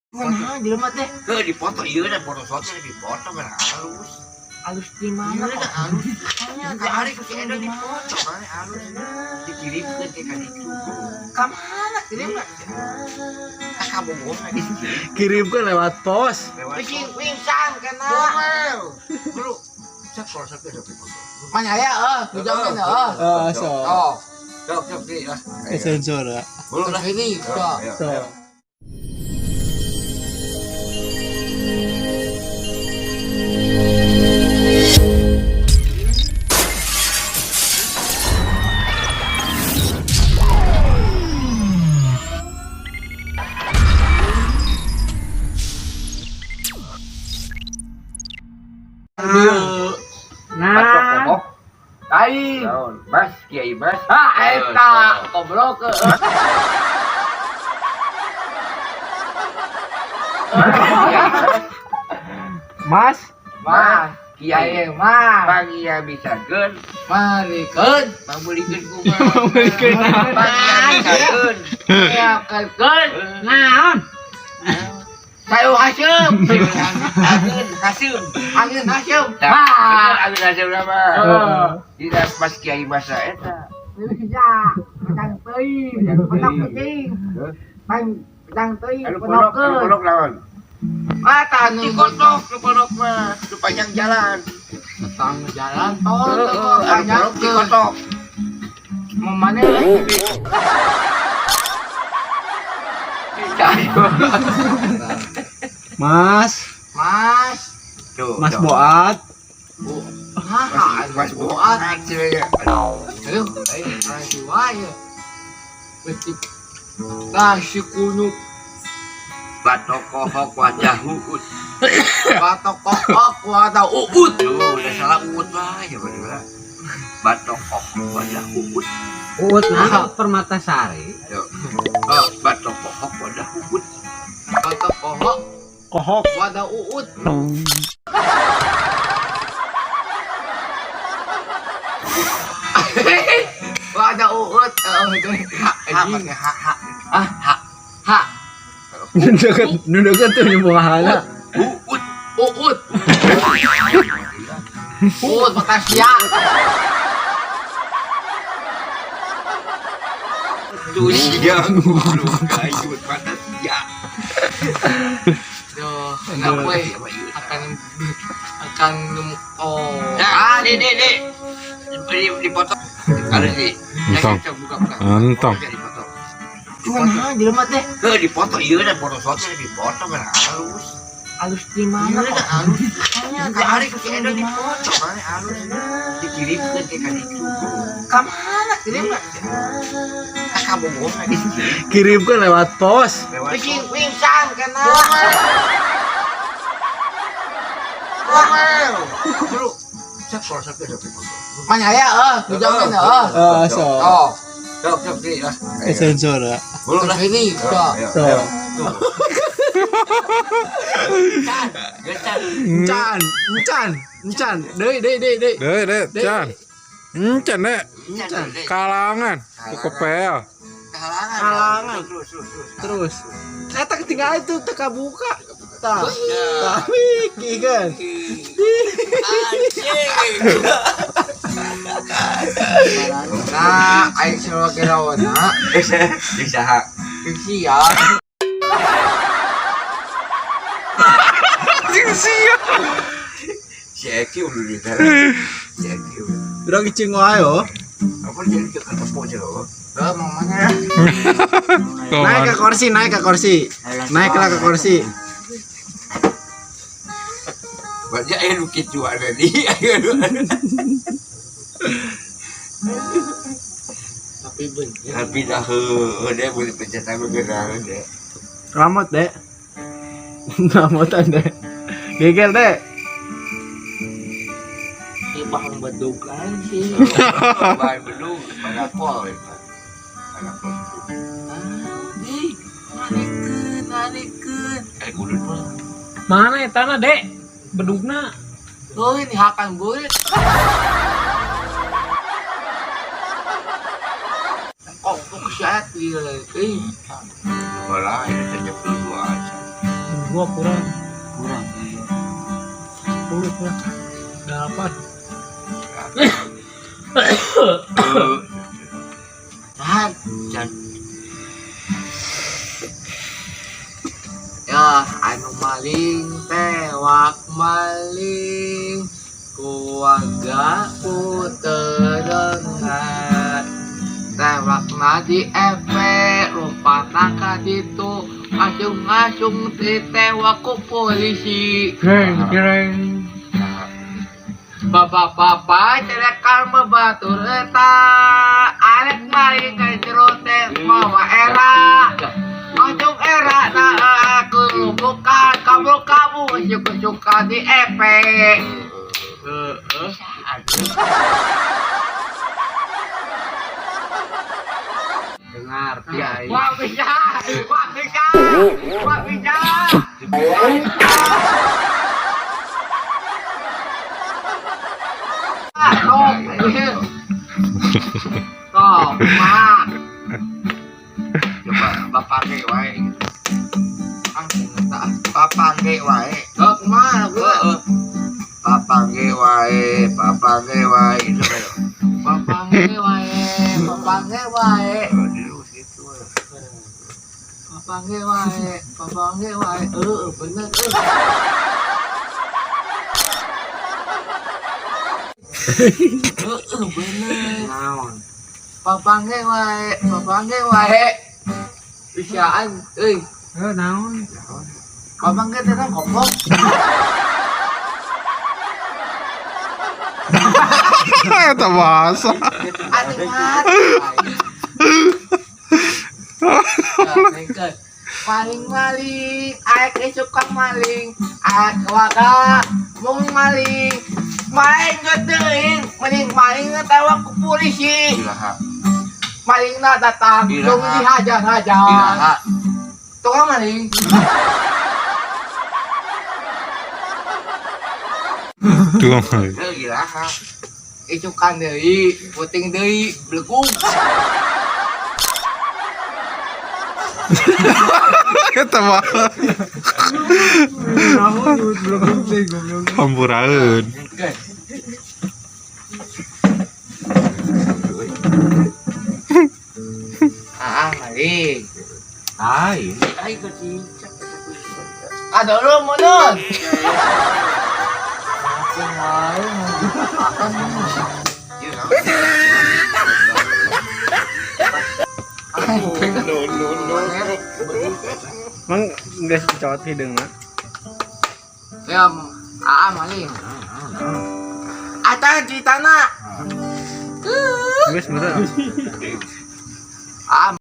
Mana jelema teh? Heuh, dipoto ieu da foto sote dipoto kan halus. Halus di mana? Iya, da halus. Makanya Kamari ku si Edo dipoto kan halus. Dikirimkeun ke ka ditu. Ka mana kirim? Ka Kabogor dikirim. Kirimkan lewat pos. Lewat Bikin pingsan kena. Bro, cek kalau sampai ada foto. Mana ya? Dijamin eh. Ah, so. Oh, Sok, sok, nih lah. Sensor ya. Belum lah. ini sok. So. Nah, Nah, lain. Naon? Mas, Kiai Mas. Ah, eta goblok. Mas, Mas, Kiai Kiai Mas. Pangia bisa geun, Marikeun, pangbeulikeun kumaha? Pangbeulikeun. Pangia bisa geun. Ya keun. Naon? Sayu haseum. Angin haseum. Angin haseum. Tah, bener angin haseum nama. Heeh. Dina Mas Kiai Masa eta. Bisa, pedang teuing, pedang teuing. Pedang teuing, Anu pondok, anu pondok lawan. Mata nu Di kotok, nu pondok mah, nu panjang jalan. Petang jalan tol, Heeh, anu panjang pondok di kotok. Mau mana? Mas, Mas. Tuh, Mas tuh. Boat. Hah, Mas Boat. Aduh. Aduh, ayo, ayo, ayo. Betik. Nasi kunyuk, Batok kohok wajah uut. batok kokok, wadah uut. Tuh, udah salah uut lah ya bener. Batok kohok wajah uut. Uut nah Permatasari. Tuh. Oh, batok kohok wajah uut. Batok kokok, Kohok. wadah uut. Wadah uut. Oh, itu. H pakai H H. Ah, H. H. Nu deket tuh nyumbang hana. Uut. Uut. Uut Batasia. Tuh siang guru kayu pantas ya. Duh, kenapa ya? Akan akan oh. Nah, nih nih nih. Di dipoto. Ada sih. Entong. Buka buka. Entong. Dipoto. Mana jelema teh? Heuh, dipoto ieu da foto sote dipoto kan halus. Halus di mana? Iya, da halus. Makanya Kamari ku si Edo dipoto kan halus. Dikirimkeun ke ka ditu. Ka mana kirim? Ka Kabogor dikirim. Kirimkan lewat pos. Lewat Bikin pingsan kena. Bro, cek kalau sampai ada foto. Mana ya? Dijamin eh. Ah, so. Oh, Sok, sok, nih lah. Sensor ya. Belum lah. ini sok. So. Can, gecan. Encan, encan, encan. Deui, deui, deui, deui. Deh, deh, Chan. Encan, deh. Encan. Kalangan. Kepel. Kalangan. Kalangan. Terus, terus, terus. Terus. Eta ketinggalan itu teka buka. Tah. Tah wiki kan. Anjing. Nah, aing selalu kirawana. Bisa hak. Sia. Si Eki udah di sana. Si Eki. Urang cicing wae oh. Apa jadi ke ketemu aja loh. Eh, mau mana? Naik ke kursi, naik ke kursi. Naiklah ke kursi. Banyak yang lukis juga ada nih. Tapi bener. Tapi dah, heuh, dia boleh pencet aku gerak deh. Ramot, Dek. Ramotan, Dek. Gegel, Dek. Ini bahan bedug lain sih. Bahan bedung, panapol. Panapol. Ih, narikeun, narikeun. Eh, kudu. Mana ya tanah, Dek? Bedugna. Oh, ini hakan burit. Kok kok sehat gitu. Ih, Malah ini terjadi dua aja. Gua kurang Kurang. 10 lah. 8. Tahan. Can. Ya, anu maling tewak maling. Keluarga ku terdengar. Tewakna di efek, lompatna ka ditu, asung-asung ditewak ku polisi. Jreng jreng. Bapak-bapak cerekan membatur eta arek maling ke jero teh mawa era. Masuk era nah aku bukan kamu kamu suka-suka di epek. Heeh. Dengar ti aing. Wah bisa, wah bisa, wah bisa. Ah, sok, sok, mah. Coba bapak ge wae gitu. Ah, tak. Bapak ge wae. Oh, kumaha gue? Heeh. Papange wae, papange wae gitu wae. Papange wae, papange wae, Aduh, gitu. papange wae, papange wae. Bener euy. Heeh, bener. Naon? Papange wae, papange wae. Bisaan euy. Eh naon? Papange teh kan goblok. Eta bahasa. Atuh mat. Maling-maling, aek suka maling, aek waga mung maling. Maling teuing, mending maling tewak ku polisi. Iraha. Malingna datang, tong dihajar-hajar. Iraha. Tukang maling. Tukang maling. Heuh, iraha. Icukan deui, puting deui, blegung. Eta mah. Naon nyebut belum teh goblok. Hampuraeun. Ah, maling. Ai. Ai kecicak. Ada lu munun. Makin wae akan. No no no. Mang geus dicot hideungna. Ya, aa maling. Ata ceritana. Geus bener. Aa.